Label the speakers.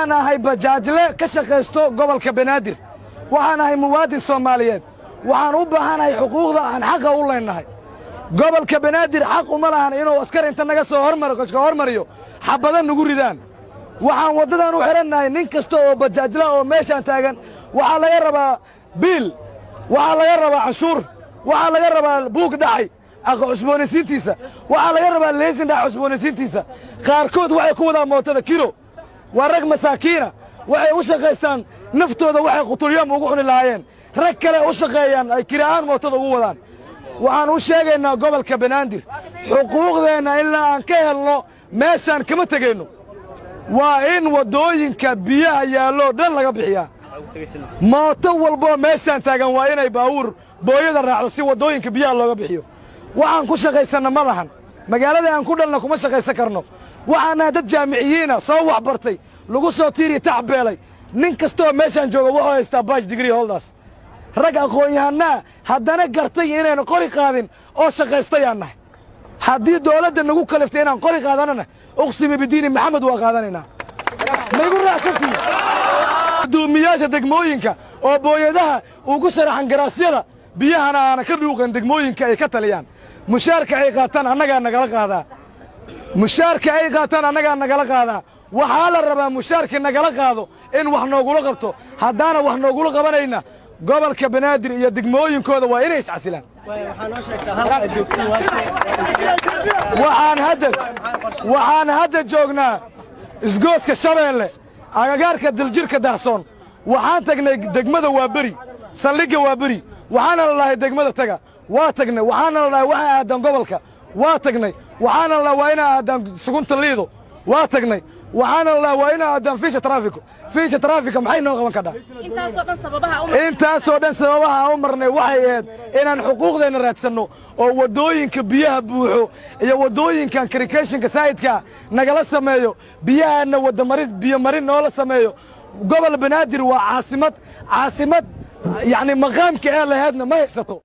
Speaker 1: Waxaan ahay bajaajle ka shaqaysto gobolka Banaadir. Waxaan ahay muwaadin Soomaaliyeed. Waxaan u baahanahay xuquuqda aan xaqa u leenahay. Gobolka Banaadir xaq uma lahan inuu askar inta naga soo hormaro kaska hormariyo xabado nagu ridaan. Waxaan waddadan u xidhannahay nin kasta oo bajaajla oo meeshaan taagan waxaa laga rabaa biil, waxaa laga rabaa canshuur, waxaa laga rabaa buug dhacay cusboonaysiintiisa, waxaa laga rabaa leesin dhac cusboonaysiintiisa. Qaarkood waxay ku wadaan mootada kiro. Waa rag masaakiina, waxay u shaqaystaan naftooda, waxay qutulyoom ugu cuni lahaayeen. Rag kale u shaqeeyaan ay kira'aan mootada ugu wadaan. Waxaan u sheegaynaa gobolka Banaadir xuquuqdeenna ilaa aan ka helno meeshaan kama tegayno. Waa in waddooyinka biyaha yaalloo dhan laga bixiyaa. Mooto walboo meeshaan taagan waa inay baawuur booyada raacdo si waddooyinka biyaha looga bixiyo. Waxaan ku shaqaysanna ma lahan. Magaalada aan ku dhalna kuma shaqaysan karno. Waxaan nahay dad jaamiciyiina soo wax bartay, lagu soo tiiriya tacbeelay. Nin kastoo meeshaan jooga wuxuu haystaa bachelor degree holders. Rag aqoon-yahanaa haddana gartay inaynu qori qaadin oo shaqaystayaan nahay. Haddii dawladda nagu kaliftay inaan qori qaadanana, uqsimi bidiini Maxamed waa qaadanaynaa. Ma igu raacsantihiin? Guddoomiyaasha degmooyinka oo booyadaha ugu sharaxan garaasyada biyahana aana ka dhuuqan degmooyinka ay ka taliyaan, mushaarka ay qaataan annagaa nagala qaadaa. Mushaarka ay qaataan annagaa nagala qaadaa. Waxaa la rabaa mushaarkii nagala qaado in wax noogula qabto. Haddaana wax noogula qabanayna, gobolka Banaadir iyo degmooyinkooda waa inay iscasilaan. Waxaan hadda joognaa isgoodka Shabeelle, agagaarka Daljirka Dahsoon. Waxaan tagnay degmada Waaberi, saldhigga Waaberi. Waxaana la dhahay degmada taga, waa tagnay. Waxaana la dhahay waxaa aadaan gobolka, waa tagnay. Waxaana la dhahay waa inaa aadaan sugunta Liido, waa tagnay. Waxaana la dhahay waa inaa aadaan fiisha taraafiko. Fiisha taraafika maxay noo qaban kadhaa? Intaasoo dhan sababaha u marnay waxay ahayd inaan xuquuqdeenna raadsanno oo waddooyinka biyaha buuxo iyo waddooyinkan karikeshinka saa'idkaa nagala sameeyo, biyahaana wadamarin biyo marin noola sameeyo. Gobol Banaadir waa caasimad, caasimad yacni maqaamka ee lahaydna ma haysato.